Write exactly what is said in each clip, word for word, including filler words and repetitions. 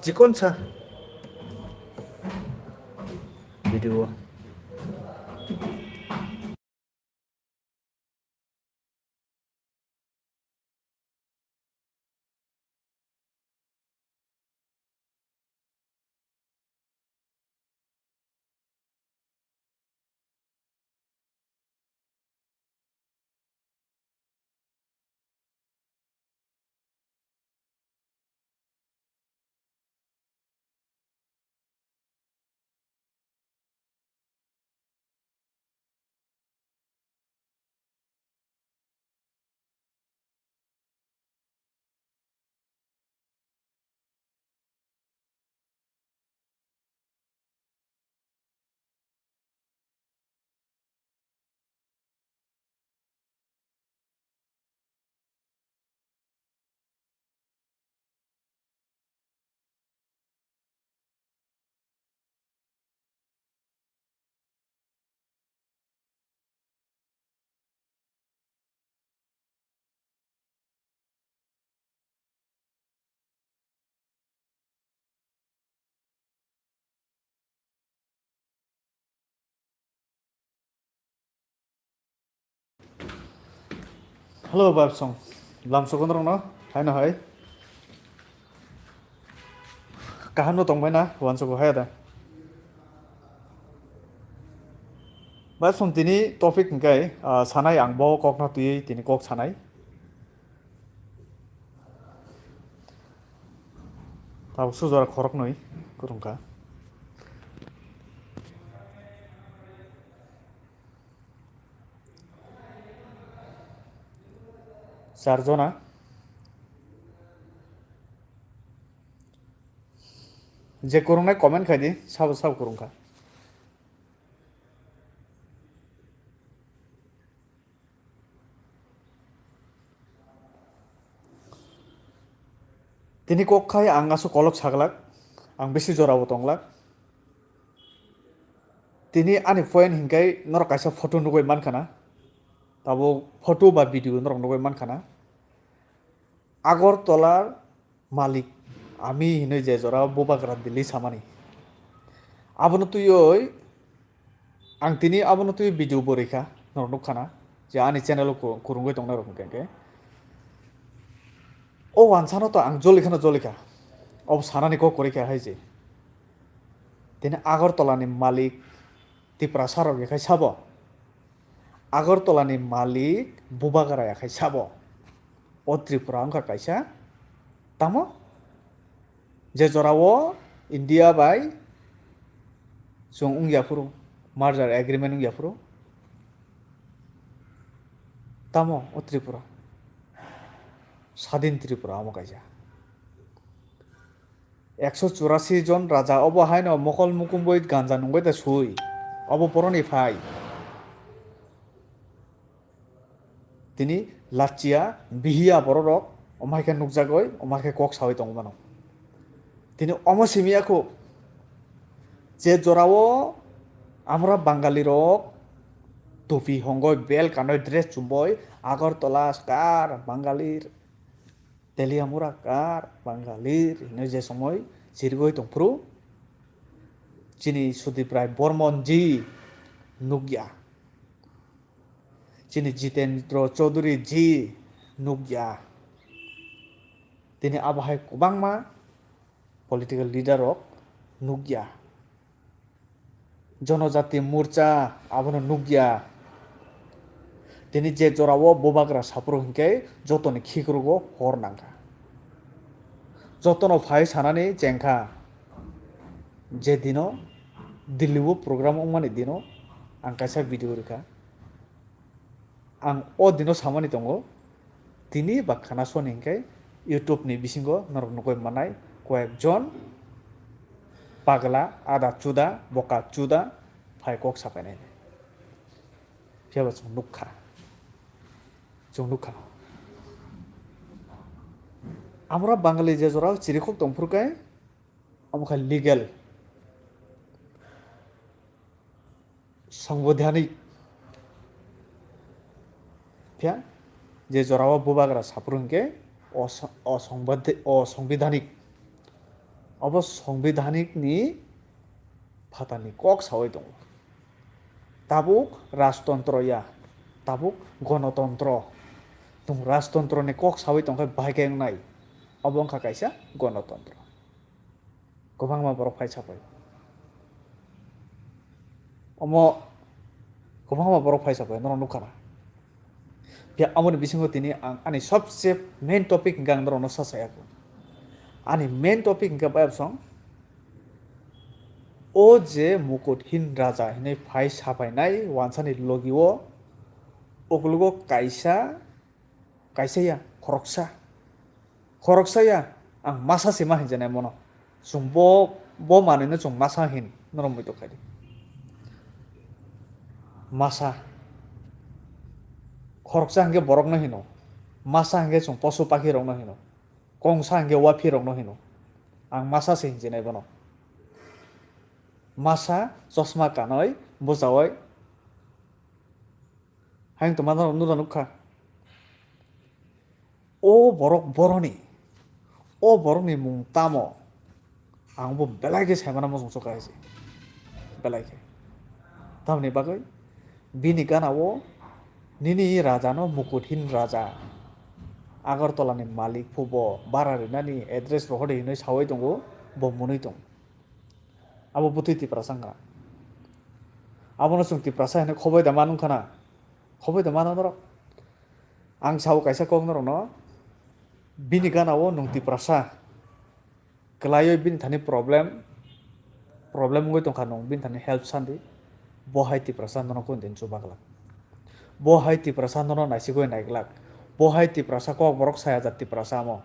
Chikon sa video. Hello, Babsong. Lamsok norokno haino hai. Kaham no tongbai na, uansuk hai da. Babsong tini topic hingkai, ah, sanai ang bo kok no twi tini kok sanai. Tabuk sujora khorok nwi kwrwngkha. Char jona. Je kwrwngnai comment khai di, sabo sabo kwrwngkha. Tini kok khai ang aswk kolok saglak, ang bisi jorao tonglak. Tini ani point hinkai norok kaisa photo nugui mankha na, tabuk photo ba video norok nugui mankha na. Agartala malik ami hinui je jora bubagra Delhi samani. Abono twiwi ang tini abono twiwi video bo rikha, norok nukha na je ani channel o ku-, kwrwngwi tongnai rok hwnkhe khe. O wansano to ang jolikhano jolikha, obo sanani kok kwrwikha hai je. Tini Agartala ni malik Tiprasa rok yakhai sabo. Agartala ni malik bubagra yakhai sabo. O Tripura wngkha kaisa. Tamo? Je jorao India bai chwng wngya phuru, merger agreement wngya phuru. Tamo o Tripura? Sadin Tripura omo kaisa. Ekso churasi jon raja obo haino mokol mukumboi ganja nungbai da sui. Obo boroni phai. Tini lachia, bihiya bororok, omo hai khe nukjagoi, omo hai khe kok sawi tongmano. Tini omo simi yakho, je jorao amra Bangalirok topi hongoi, bel kanoi, dress chumboi, Agartala kar Bangalir, Teliamura kar Bangalir hinoi je somoi chirigoi tongphuru, chini Sudip Rai Bormon ji nukya. Chini Jitendra Chaudhary ji nukya. Tini abo hai kwbangma political leader rok nukya. Jonojati Morcha abono nukya. Tini je jorao bubagra saphuru hinkhe jotoni khikrugo hor nangkha. Jotono phai sanani chengkha. Je dino Delhi o program wngmani dino ang kaisa video rikha. Ang o dino samani tongo, tini ba khana soni hinkhe YouTube ni bisingo norok nugui manai koyek jon pagla, ada chuda, boka chuda phai kok sapainai. Phiyaba chwng nukha, chwng nukha. Amra Bangali je jora chirikhok tongphuru khe, omo khe legal. Sangbidhanik. Phiya je jorao bubagra saphuru hinkhe o sa-, o sangbidhi-, o sangbidhanik. Obo Songbidanik ni phatarni kok sawi tongo. Tabuk rajtontro ya, tabuk gonotontro. Nwng rajtontro ni kok sawi tongkhe bahai khe wngnai. Obo wngkha kaisa gonotontro. Kwbangma borok phai sapai. Omo kwbangma borok phai sapai, norok nukha na. Phiya aboni bisingo tini ang ani sobse main topic hwnkhe ang norokno sa saya kho. Ani main topic hwnkhe bayapsong, o je Mukuthin Raja hinwi phai sapainai wansani logi o, ukulugo kaisa, kaisa ya, khoroksa. Khoroksa ya, ang masa se ma hinjanai mono. Chwng bo, bo manwino chwng masa hin, norok muitok khai di. Masa. Khoroksa hwnkhe borokno hino. Masa hwnkhe chwng posu pakhirokno hino. Kongsa hwnkhe waphirokno hino. Ang masa se hinjanai bono. Masa, chosma kanwi, bwchaui. Hayung tongma norok nukha. O borok boroni, o borokni mung tamo? Ang bo belai khe saimano muchung chukha hai se. Belai khe. Tamoni bagwi bini gana o nini raja no Mukuthin Raja, Agartala ni malik phubo bara rinani address rohor di hinwi sawi tongo, bo mwnwi tong. Abo bwtwi Tiprasa wngkha. Abono chwng Tiprasa hinwi khoboi da manwng khana. Khoboi da mano norok. Ang sao kaisa kok norokno, bini gana o nwng Tiprasa. Kwlaiwi bini thani problem, problem wngwi tongkha nwng bini thani help sandi. Bo hai Tiprasa nono kunu din chuba glak. Bo hai Tiprasa nono naisigwi naiglak. Bo hai Tiprasa kok borok saya jat Tiprasa amo.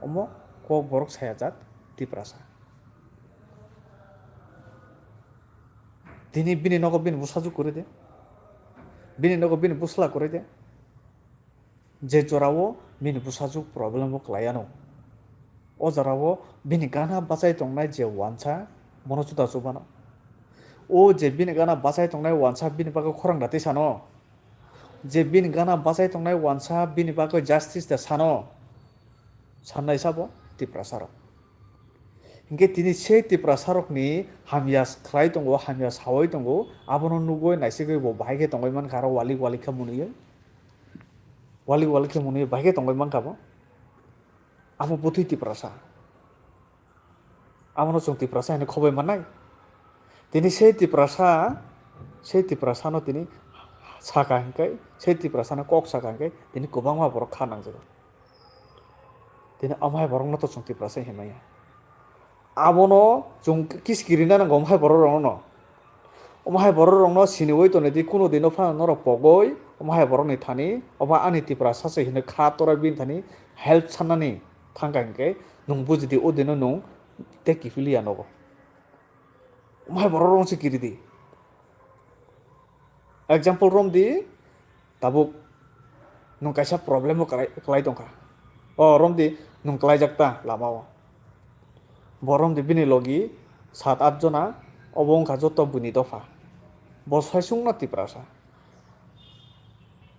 Omo kok borok saya jat Tiprasa. Tini bini nogo bini bwsajwk kwrwi de. Bini nogo bini bwsla kwrwi de. Je jorao bini bwsajwk problem o kwlai ano. O jorao bini gana bachai tongnai je wansa, bono chuda chubano. O je bini gana bachai tongnai wansa bini bagwi khorang da twi sano. Je bini gana bachai tongnai wansa bini bagwi justice da sano. Sannai sabo Tiprasa rok. Hinkhe tini sei Tiprasa rokni hamya khlai tongo, hamya sawi tongo, abono nugwi naisigwi bo bahai khe tongwi mankha, aro walik walik khe mwnwi. Walik walik khe mwnwi bahai khe tongwi mankha bo. Abo bwtwi Tiprasa. Abono chwng Tiprasa hinwi khoboi mannai. Tini sei Tiprasa, sei Tiprasano tini saka hinkhe, sei Tiprasano kok saka hinkhe tini kwbangma borok kha nangjago. Tini omo hai borokno to chwng Tiprasa hinmaya. Abono chwng kiskirina nango omo hai borok rokno. Omo hai borok rokno siniwi tonidi, kuno dino phano norok pogwi omo hai borokni thani, obo ani Tiprasa se hinwi kha tora bini thani help sannani thangkha hinkhe nwng bujidi o dino nwng tei kiphilwi ya nogo. Omo hai borok rokno se kiridi. Example romdi, tabuk nwng kaisa problem o kwlai, kwlai tongkha. O romdi nwng kwlaijak ta lama o. Bo romdi bini logi sat at jona, obo wngkha joto buini dopha. Bo saichungno Tiprasa.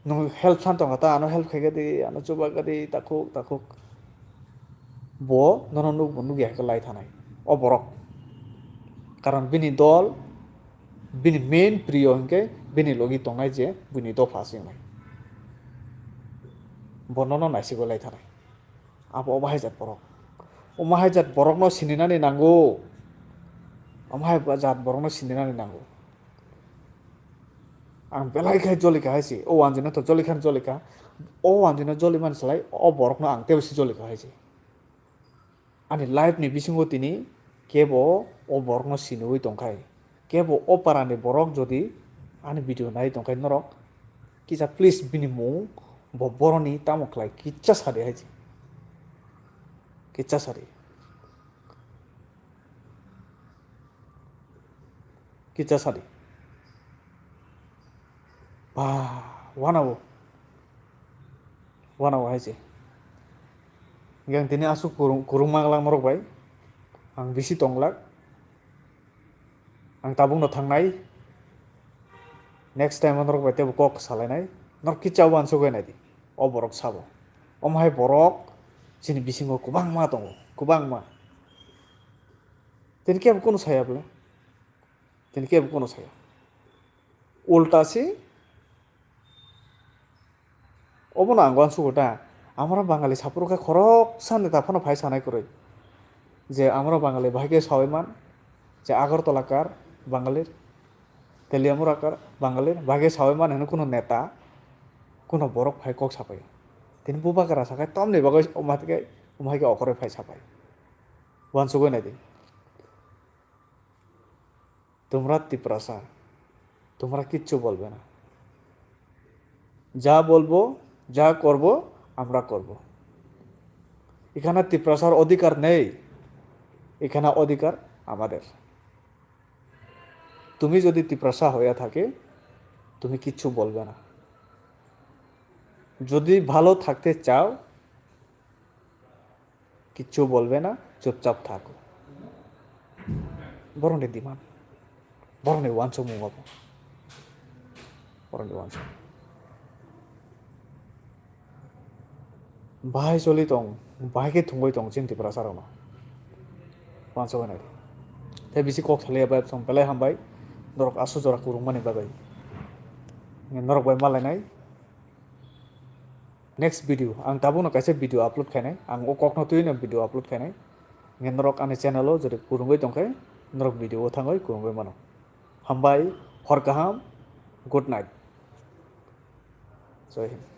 Nwng help san tongkha ta, ano help khaikha di, ano chubakkha di, takhuk, takhuk. Bo nono nukbo nukya khe lai thanai. O borok. Karon bini dol, bini main priyo hinkhe bini logi tongnai je buini dopha se wngnai. Bo nono naisigwi lai thanai. Abo omo hai jat borok. Omo hai jat borokno sininani nango. Omo hai jat borokno sininani nango. Ang belai khe jolikha hai se. O wanjwino to jolikha, jolikha. O wanjwino joli man slai, o borokno ang teibo se jolikha hai se. Ani life ni bisingo tini kebo o borokno siniwi tongkhai. Kebo o parani borok jodi ani video nai tongkhai norok, kisa please bini mung bo boroni tamo khlai kisa sadi hai se. Kisa sadi. Kisa sadi. Ba, wanao. Wanao hai se. Yang tini aswk kurung, kurung manglak norok bai. Ang bisi tonglak. Ang tabukno thangnai. Next time norok bai teibo kok salainai. Norok kisa uansugwi naidi. O borok sabo. Omo hai borok chini bisingo kwbangma tongo. Kwbangma. Tini kebo kono saya bole. Tini kebo kono saya. Ulta si obono ang uansugo ta. Amra Bangali sapro khe khoroksa neta phano phai sanai kwrwi. Je amra Bangali bahai khe sawi man, je Agartala kar Bangalir, Teliamura kar Bangalir, bahai khe sawi man hwnwi kuno neta, kuno borok phai kok sapai. Tini bubagra sakai tamni bagwi umha khe, umhai khe okhorwi phai sapai. Uansugwi naidi. তোমরা তিপ্রাসা, তোমরা কিচ্ছু বলবে না। যা বলবো, যা করব, আমরা করব। এখানে তিপ্রাসার অধিকার নেই, এখানে অধিকার আমাদের। তুমি যদি তিপ্রাসা হয়ে থাকে, তুমি কিচ্ছু বলবে না। যদি ভালো থাকতে চাও, কিচ্ছু বলবে না, চুপচাপ থাকো। Borokni demand, borokni uansukmung obo. Borokni uansuk. Bahai choli tong, bahai khe thungwi tong chini Tiprasa rokno. Uansuknai. Tei bisi kok thaliya bai chwng belai hambai. Norok aswk jora kwrwngmani bagwi. Norok bai malainai. Next video, ang tabukno kaisa video upload khainai, ang o kokno twiwi no video upload khainai. Hingke norok ani channel o jodi kwrwngwi tongkhe, norok video o thangwi kwrwngwi mano. Hambai, hor kaham, good night. Jai Hind.